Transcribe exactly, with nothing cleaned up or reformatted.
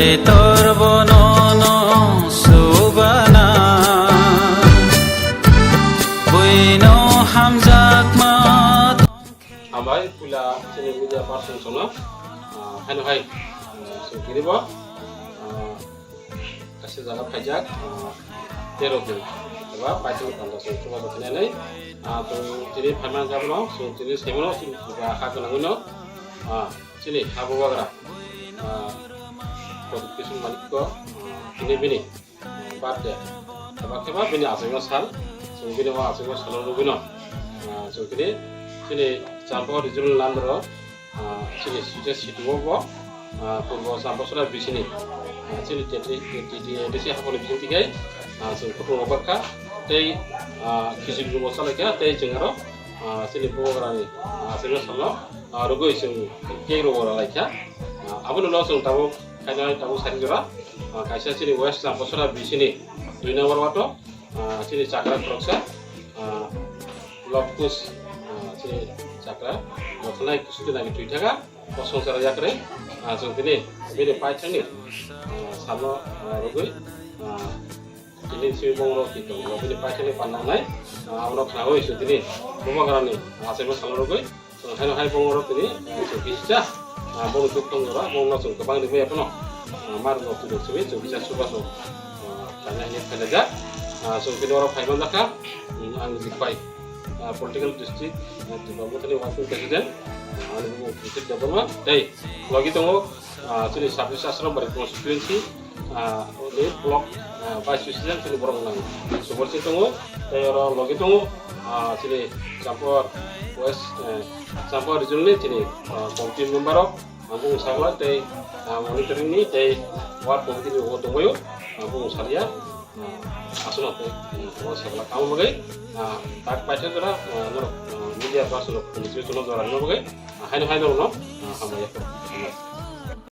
Tor bono no subana, buino hamjakma. Hambai, puila chini media person sono, ah, haino hai, ah, sukiri bo, ah, kaisa jaga phaijak, ah, tero din, eba paithago panda song chubajo khainai, ah, tong tini phaima jabono, song tini saimano, song chuba ha gwnangwino, ah, chini ha bubagra, ah, Pradyut Kishore Manikko, ah, tini bini, ah, birthday. Eba kheba bini achaima sal, chwng bini o achaima salo rwgwino, ah, chwng tini chini Champao regional landro, ah, chini sute situ o bo, ah, purbo Champasora bisini, ah, chini teti, teti, teti haponi bising tikai, ah, chwng kutung rok barkha, tei, ah, khichiri rwbo chalaikha, tei chwng aro, ah, chini bubagrani, ah, achaima salo, ah, rwgwi chwng cake rwbo rwlaikha. Ah, aboni ulo chwng tabuk khainai tabuk sari jora, ah, kaisa chini West Champasora bisini dui number wato, ah, chini chakra khoroksa, ah, Lobkus, ah, chini chakra, jothonai kusuti nai twi thaka, o songsaro yakre, ah, chwng tini bini paithakni, ah, salno, ah, rwgwi, ah, Tini simi bongno ki tongo, bini paithakni panna wngnai, ah, abono khnaui se tini bubagrani, ah, achaima salo rwgwi, ah, haino hai bongno tini, ah, se kisa, ah, bongni duk tong jora, bongno chwng kwbang rimwi phano, ah, mar rok tini simi chwng kisa chubachu, ah, kanya hini phailajak, ah, chwng tini oro phai manjakha, um, ang jikpai, ah, political district, ah, Tipra Mothani working president, ah, ani bumo Abhishek Debbarma, tei logi tongo, ah, chini Sabri Sasrambari constituency, ah, ni block, ah, vice president chini borok nang Subol Singh tongo, tei oro logi tongo, ah, chini Champur West, eh, Champur region ni chini, ah, committee member rok, ang bung sakla tei, ah, monitoring ni tei ward committee ni bo tongbaio, ang bung salia, ah, aswk no tei, ah, sakla tamo bagwi, ah, tak paithak jora, ah, norok, ah, media person rok committee no jora bagwi, ah, haino haino no, ah, hambai.